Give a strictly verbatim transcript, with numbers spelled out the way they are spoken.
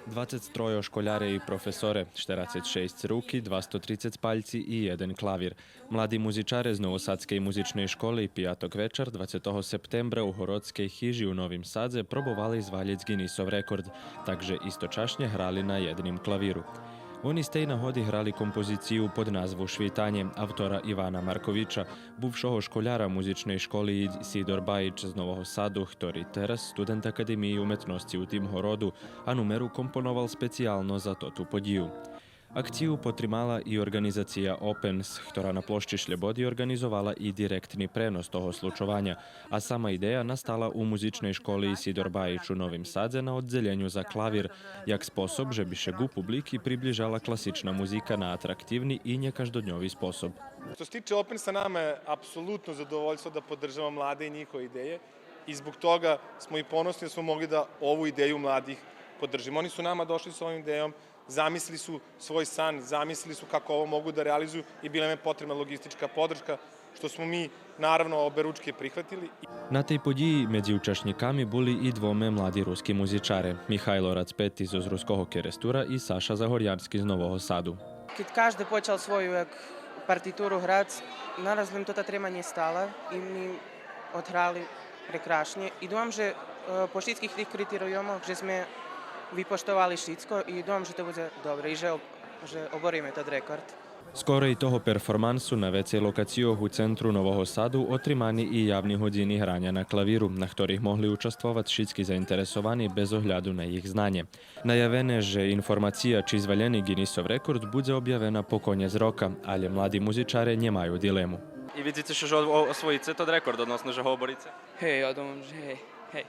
Двацец троє школяре и професоре, штерацец шейсц руки, двасто трицец пальци и єден клавир. Млади музичаре з Новосадскей музичней школи пияток вечар, двацетого септембра, у Городскей хижи у Новим Садзе пробовали звалїц Гинисов рекорд, так же источашнє грали на єдним клавиру. Вони з тей нагоди грали композицию под назву Швитанє автора Ивана Марковича, бувшого школяра музичней школи Сидор Баїч з Нового Саду, хтори тераз студент Академиї уметносци у тим городу, а нумеру компоновал специялно за тоту подїю. Акцию потримала и орґанизация Опенс, хтора на площи Шлєбоди орґанизовала и директни пренос того случованя, а сама идея настала у музичней школи Сидор Баїч у Новим Садзе на оддзелєню за клавир, як способ же би ше ґу публики приближала класична музика на атрактивни и нєкаждодньови способ. Što se tiče Opensa, nama je apsolutno zadovoljstvo da podržavamo mlade i njihove ideje i zbog toga smo i ponosni da smo mogli da ovu ideju mladih podržimo. Oni su nama došli sa ovom idejom, zamislili su svoj san, zamislili su kako ovo mogu da realizuju i bila im je potrebna logistička podrška, što smo mi, naravno, oberučke prihvatili. На тей подїї медзи учашнїками були и двоме млади руски музичаре, Михайло Рацпети зоз Руского Керестура и Саша Загорянски з Нового Саду. Кед кажди почал свою, як, партитуру грац, нараз лєм тота трема нє стала и ми одграли прекрашнє. И думам же, е, по шицких тих критерийомох же зме випоштовали шицко и думам же то будзе добре и же об-, же обориме тот рекорд. Скорей того перформансу на вецей локацийох у центру Нового Саду отримани и явни годзини граня на клавиру, на хторих могли участвовац шицки заинтересовани без огляду на їх знанє. Наявене же информация чи звалєни Гинисов рекорд будзе обявена по конєц рока, алє млади музичаре нємаю дилему. И видзице же о-, освоїце тот рекорд, односно же го оборице? Гей, я думам же гей, гей.